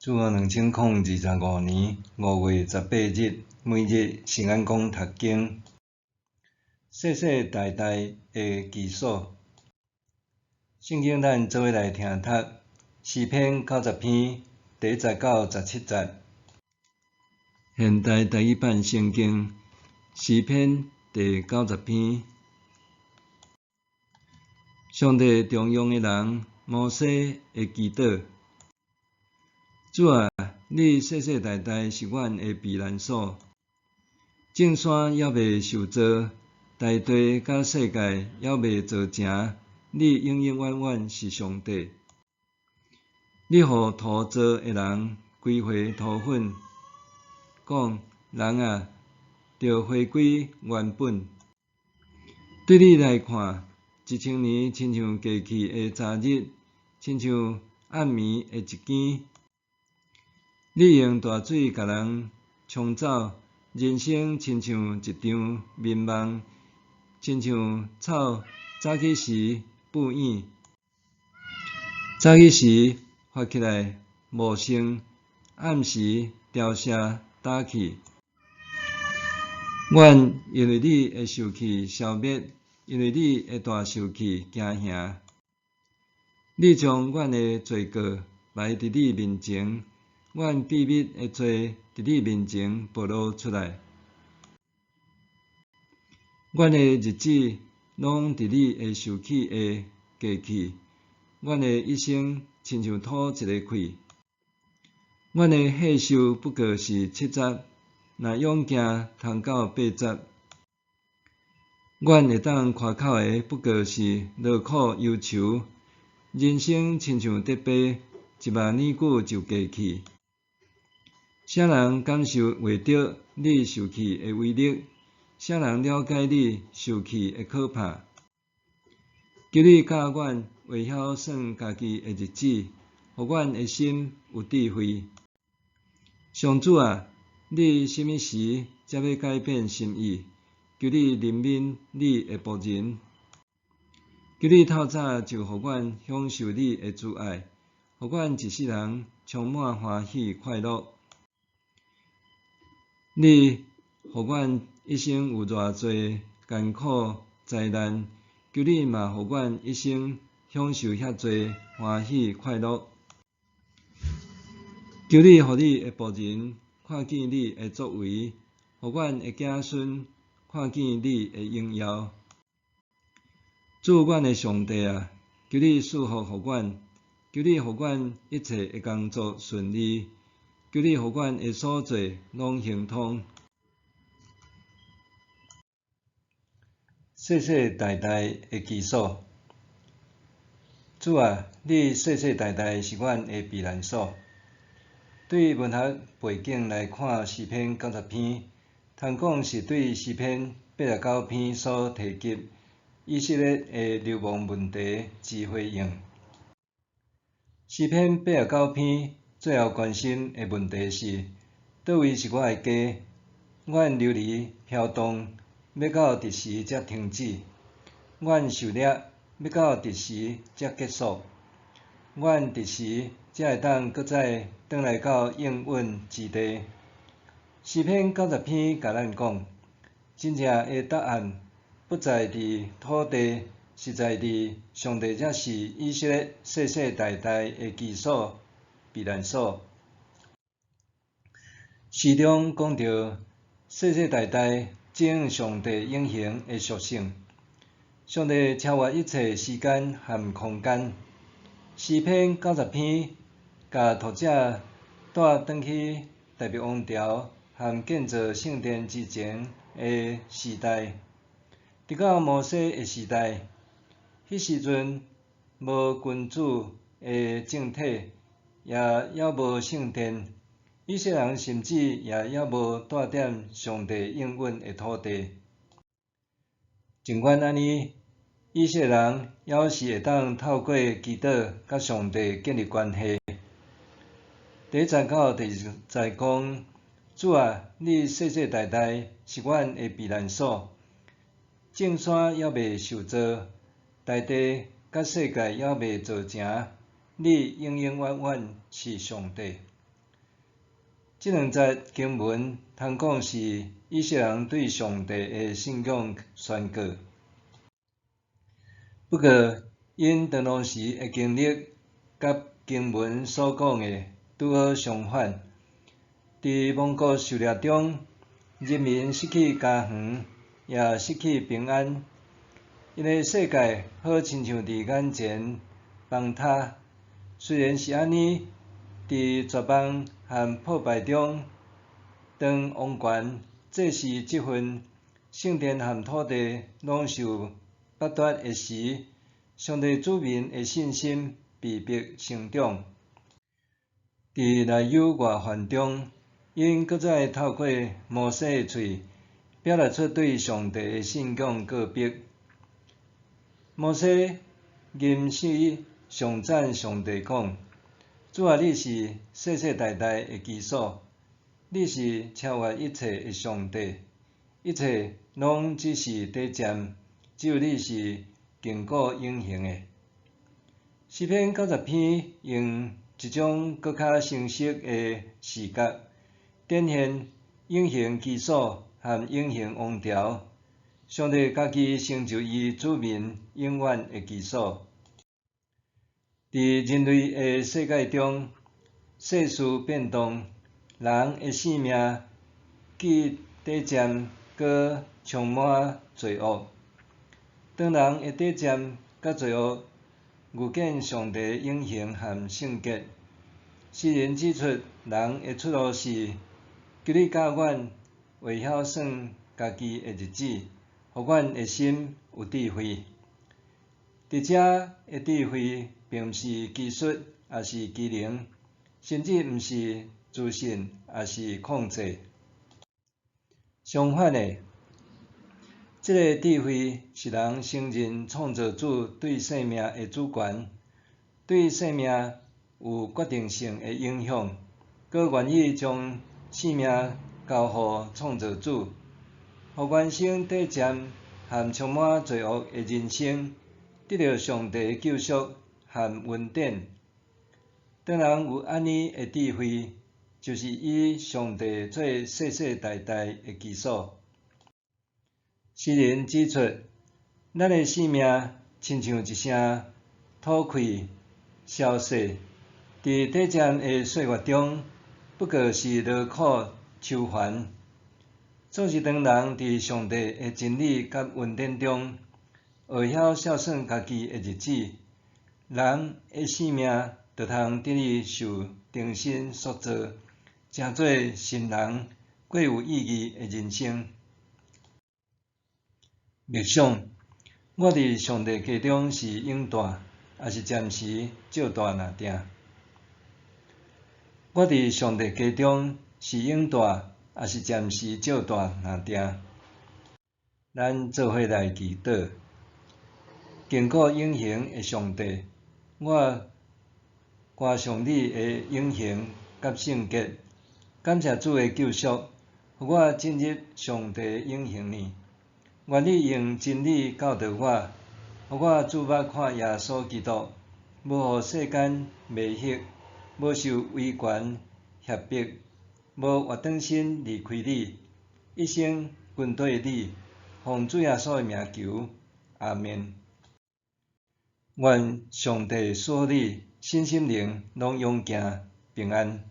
主後2025年5月18日，每日聖安講讀經，世世代代的居所。聖經咱做伙來聽讀詩篇90篇第1節到17節。現代台語版聖經詩篇第90篇，上帝重用的人摩西的祈禱。主啊，你世世代代是阮的避難所。眾山猶未受造，大地佮世界猶未造成，你永永遠遠是上帝。你予土造的人歸回土粉，講人啊，著回歸原本。對你來看，1000年親像過去的昨日，親像暗暝的一更。你用大水共人沖走，人生親像一場眠夢，親像草早起時布影，早起時發起來茂盛，暗時凋謝焦去。阮因為你的受氣消滅，因為你的大受氣驚嚇。你將阮的罪過擺佇你面前，阮秘密的罪佇你面前暴露出來。阮的日子攏佇你的受氣下過去，阮的一生親像吐一个氣。阮的歲壽不過是70，若勇健通到80。阮會當誇口的不過是勞苦憂愁，人生親像竹篆，一目爾久就過去。啥人感受袂著你受氣的威力？啥人了解你受氣的可怕？求你教阮會曉算家己的日子，予阮的心有智慧。上主啊，你啥物時才欲改變心意？求你憐憫你的僕人。求你透早就予阮享受你的慈愛，予阮一世人充滿歡喜快樂。你予阮一生有偌濟艱苦災難，求你嘛予阮一生享受遐濟歡喜快樂。求你予你的僕人看見你的作為，予阮的子孫看見你的榮耀。主阮的上帝啊，求你賜福予阮，求你予阮一切的工作順利，求你予阮的所做攏亨通。世世代代的居所。主啊，你世世代代是阮的避難所。對文學背景來看，詩篇90篇，通講是對詩篇89篇所提及以色列的流亡問題之回應。詩篇89篇最後關心的問題是：佗位是我的家？阮流離飄蕩，欲到佇時才停止？阮受掠，欲到佇時才結束？阮佇時才會當閣再轉來到應允之地？詩篇90篇共咱講，真正的答案不在佇土地，實在佇上帝才是以色列世世代代的居所、避難所。詩中講著世世代代種上帝永恆的屬性，上帝超越一切時間和空間。詩篇90篇共讀者帶轉去大衛王朝和建造聖殿之前的時代，直到摩西的時代，彼時陣無君主的政體，也猶無聖殿，以色列人甚至也猶無蹛踮上帝應允的土地。儘管按呢，以色列人猶是會當透過祈禱佮上帝建立關係。第1節到第2節講：主啊，你世世代代是阮的避難所，眾山猶未受造，大地佮世界猶未造成，你永永遠遠是上帝。這兩節經文通講是以色列人對上帝的信仰宣告。不過，𪜶當時的經歷佮經文所講的拄好相反。佇亡國狩獵中，人民失去家園，也失去平安。𪜶的世界好親像佇眼前崩塌。雖然是按呢，佇絕望和破敗中，當王權、祭司職份、聖殿和土地攏受剝奪的時，上帝子民的信心被迫成長。佇內憂外患中，𪜶閣再透過摩西的喙，表達出對上帝的信仰告白。摩西吟詩頌讚上帝講：主啊，你是世世代代的基礎，你是超越一切的上帝，一切攏只是短暫，只有你是亘古永恆的。詩篇90篇用一種閣較清晰的視覺，展現永恆基礎和永恆王朝。上帝家己成就伊子民永遠的基礎。佇人類的世界中，世事變動，人的性命既短暫，閣充滿罪惡。當人的短暫佮罪惡遇見上帝永恆和聖潔，詩人指出，人的出路是求你教阮會曉算家己的日子，予阮的心有智慧。佇遮的智慧，並毋是技術，抑是機能，甚至毋是資訊，抑是控制。相反的，這个智慧是人承認創造主對生命的主權，對生命有決定性的影響，閣願意將生命交予創造主，予原先短暫和充滿罪惡的人生，得著上帝的救贖和恩典。當人有按呢的智慧，就是以上帝做世世代代的基礎。詩人指出，咱的生命親像一聲吐氣消逝，佇短暫的歲月中，不過是勞苦愁煩。總是當人佇上帝的真理佮恩典中，學曉數算家己的日子，人的生命就通得以受重新塑造，成做新人，過有意義的人生。默想，我佇上帝家中是永住，抑是暫時借住若定？我佇上帝家中是永住，抑是暫時借住若定？咱做伙來祈禱，亘古永恆的上帝，我歌頌你的永恆佮聖潔，感謝主的救贖，予我進入上帝的永恆裡。願你用真理教導我，予我注目看耶穌基督，無予世間迷惑，無受威權脅迫，無活轉身離開你，一生跟綴你，奉主耶穌的名求，阿們。願上帝賜予你身心靈攏勇健平安。